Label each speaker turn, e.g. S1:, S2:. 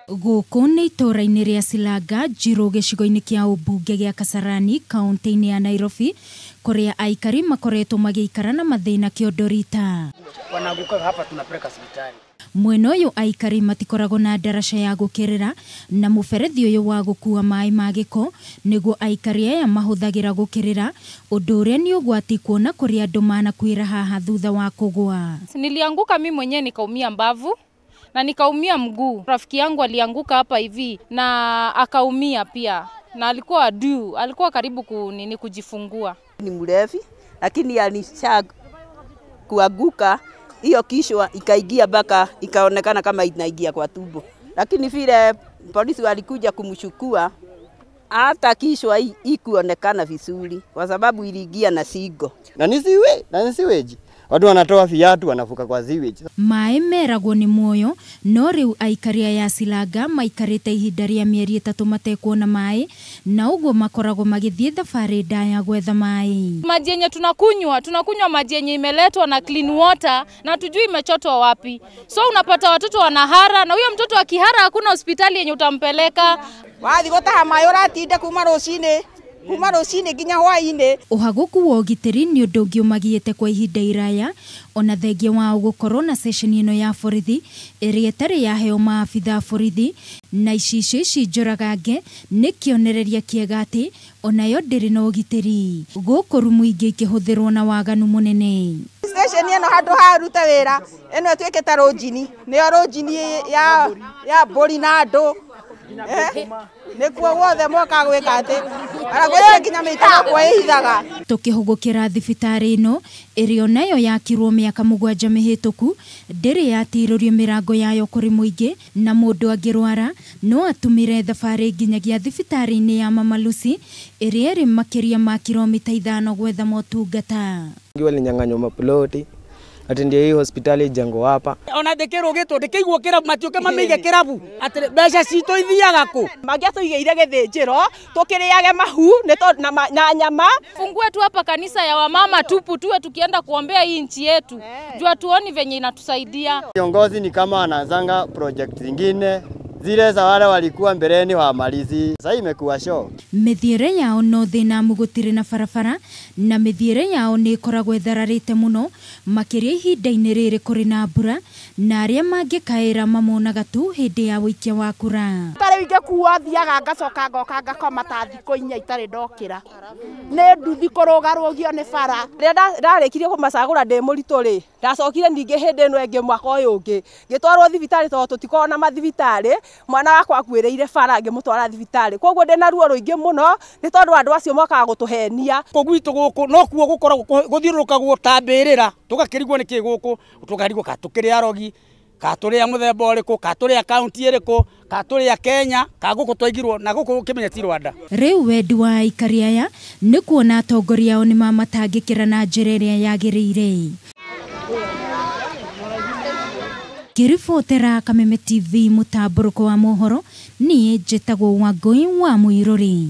S1: Gũkũ nĩ itũũra-inĩ rĩa Silanga Njirũ gĩcigo-inĩ kĩa ũmbunge gĩa Kasarani kaunti-inĩ ya Nairobi kũrĩa aikari makoretwo magĩikara na mathĩna kĩondo rita.
S2: Wanaanguka hapa tunapeleka hospitali.
S1: Mwena ũyũ aikari matikoragwo na ndaraca ya gũkĩrĩra na mũberethi ũyũ wa gũkua maĩ ma gĩko nĩguo aikari aya mahũthagĩra gũkĩrĩra, ũndũ ũrĩa nĩ ũgwati kuona kũrĩ andũ manakuĩra haha thutha wa kũgwa.
S3: Nilianguka mimi mwenyewe nikaumia mbavu na nikaumia mguu. Rafiki yangu alianguka hapa hivi na akaumia pia, na alikuwa due, alikuwa karibu kunini kujifungua.
S4: Ni mlevi lakini alisha kuanguka, hiyo kichwa ikaingia mpaka ikaonekana kama inaingia kwa tumbo. Lakini vile polisi walikuja kumchukua, hata kichwa ikuonekana vizuri kwa sababu iliingia na shingo.
S5: Na nisiwe, na nisiweji. Watu wanatoa viatu wanafuka kwa sewage.
S1: Maĩ meragwo nĩ muoyo no rĩu aikari aya Silanga maikarĩte ihinda rĩa mĩeri 3 matekuona maĩ na ũguo makoragwo magĩthiĩ thabarĩ ndaya gwetha maĩ.
S3: Maji yenye tunakunywa maji yenye imeletwa na clean water na tujui imechotwa wapi. So unapata watoto wanahara, na huyo mtoto akihara hakuna hospitali yenye utampeleka.
S6: Wathi gũtaha maĩ ũratinda kuma rũcinĩ. Kuma rũcinĩ nginya hwaĩ-inĩ.
S1: Ũhagũku wa ũgitĩri nĩ ũndũ ũngĩ ũmagiĩte kwa ihinda iraya, ona thengia wao gũkorwo na ceceni ĩno ya borithi ĩrĩa ĩtarĩ yaheo maabitha borithi na icicio ici njũragange nĩ kĩonereria kĩega atĩ onayo ndĩrĩ na ũgitĩri. Gũkũ rumu ingĩ ikĩhũthĩrwo na waganu mũnene.
S6: Station ĩno handũ ha rute wĩra ĩno ĩtuĩkĩte rũnjini, nĩyo rũnjini ya mbũri na andũ. Nĩkuo guothe moka gwĩka atĩ aragwĩra nginya mĩtaro kwĩhithaga.
S1: Tũkĩhũgũkĩra thibitarĩ ĩno ĩrĩa onayo yakirwo mĩaka 7 mĩhĩtũku ndĩrĩ yatirũrio mĩrango yayo kũrĩ mũingĩ, na mũndũ angĩrwara no atumire thabarĩ nginyagia thibitarĩ-inĩ ya Mama Lucy ĩrĩa ĩrĩ makĩria ma kilomita 5 gwetha motungata.
S7: Walinyang'anywa maploti ati ndio hii hospitali jengo hapa.
S2: Ona ndikirugitwo ndikiguo kirabu matiuke mamige kirabu ati mbeca citũ ithiaga kũ.
S6: Mangĩatũigĩire gĩthĩnjĩro tũkĩrĩage mahu na nyama.
S3: Fungue tu hapa kanisa ya wamama tupu, tuwe tukienda kuombea hii nchi yetu. Jua tuoni venye inatusaidia.
S5: Kiongozi ni kama anaanzanga project zingine zile za wale walikuwa mbeleni wamalizi. Sasa imekuwa show.
S1: Mithiere yao no thina mugutire na barabara na mithiere yao ni ikoragwo ithararite muno makiria ihinda-inĩ rĩrĩ kũrĩ na mbura na arĩa mangĩkaĩra mamonaga tu hĩndĩ ya ũikia wa kura.
S6: Tarĩ ingĩkuo thiaga ngacoka ngoka ngakoma ta thikũ 4 itarĩ ndokĩra. Nĩ nduthi kũrũgarũgio nĩ bara.
S8: Rĩrĩa ndarĩkirie kũmacagũra ndĩ mũritũ rĩ, ndacokire ningĩ hĩndĩ ĩno ĩngĩ mwaka ũyũ ũngĩ ngĩtwarwo thibitarĩ tondũ tũtikoragwo na mathibitarĩ. Mwana wakwa akuĩrĩire bara ngĩmũtwara thibitarĩ, koguo ndĩna ruo rũingĩ mũno nĩ tondũ andũ acio mokaga gũtũhenia.
S2: Kũ gwitũ gũkũ no kuo gũkoragwo gũthiũrũrũkagwo ta mbĩrĩra, tũgakĩrigwo nĩkĩ gũkũ, tũkarigwo ka tũkĩrĩ arogi, ka tũrĩ a mũthemba ũrĩkũ, ka tũrĩ a kaunti ĩrĩkũ, ka tũrĩ a Kenya, ka gũkũ twaigirwo na gũkũ ũkĩmenya ti Rwanda.
S1: Rĩu wendi wa aikari aya nĩ kuona atongoria ao nĩ mamatangĩkĩra na njĩra ĩrĩa yagĩrĩire. Ngĩribotera Kameme TV mũtambũrũko wa mohoro, niĩ njĩtagwo Wangũi wa Mũirũrĩ.